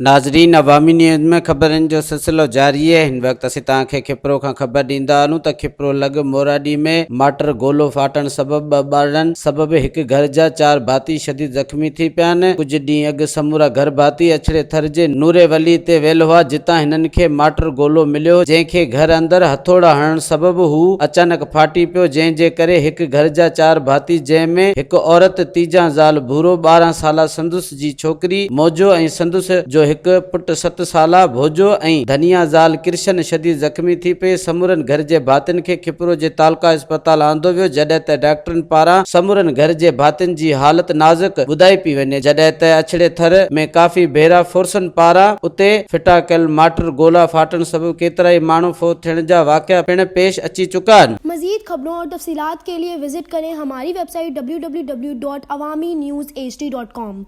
ناظرين عوامي نيوز ۾ خبرن جو سلسلو جاري آهي هن وقت اسين توهان کي کپرو کان خبر ڏيندا هلون ته کپرو لڳ موراڏي ۾ مارٽر گولو ڦاٽڻ سبب ٻه ٻارڙن سبب هڪ گهر جا چار ڀاتي شديد زخمي ٿي پيا آهن ڪجهه ڏينهن اڳ سمورا گهر ڀاتي اڇڙي ٿر جي نوري ولي تي ويل هئا جتان هنن کي مارٽر گولو مليو جنهن کي گهر اندر هٿوڙا هڻڻ سبب هو اچانڪ ڦاٽي پيو جنهن جي ڪري هڪ گهر جا چار ڀاتي جنهن ۾ هڪ عورت تيجان زال ڀورو 12 سالا سندس جي ڇوڪري موجو ۽ سندس جو هڪ پٽ ست سالا ڀوڄو ۽ ڌنيا زال ڪرشن شديد زخمي ٿي پئي، سمورن گهر جي ڀاتين کي کپرو جي تعلقه اسپتال آندو ويو جڏهن ته ڊاڪٽرن پاران سمورن گهر جي ڀاتين جي حالت نازڪ ٻڌائي پئي وڃي جڏهن ته اڇڙي ٿر ۾ ڪافي ڀيرا فورسن پاران اتي ڦٽا ڪيل مارٽر گولا ڦاٽڻ سبب ڪيترائي ماڻهو فوت ٿيڻ جا واقعا پڻ پيش اچي چڪا آهن. مزيد خبرون اور تفصيلات کے لئے وزٽ ڪرين ھماري web site www.awamiNewsHD.com.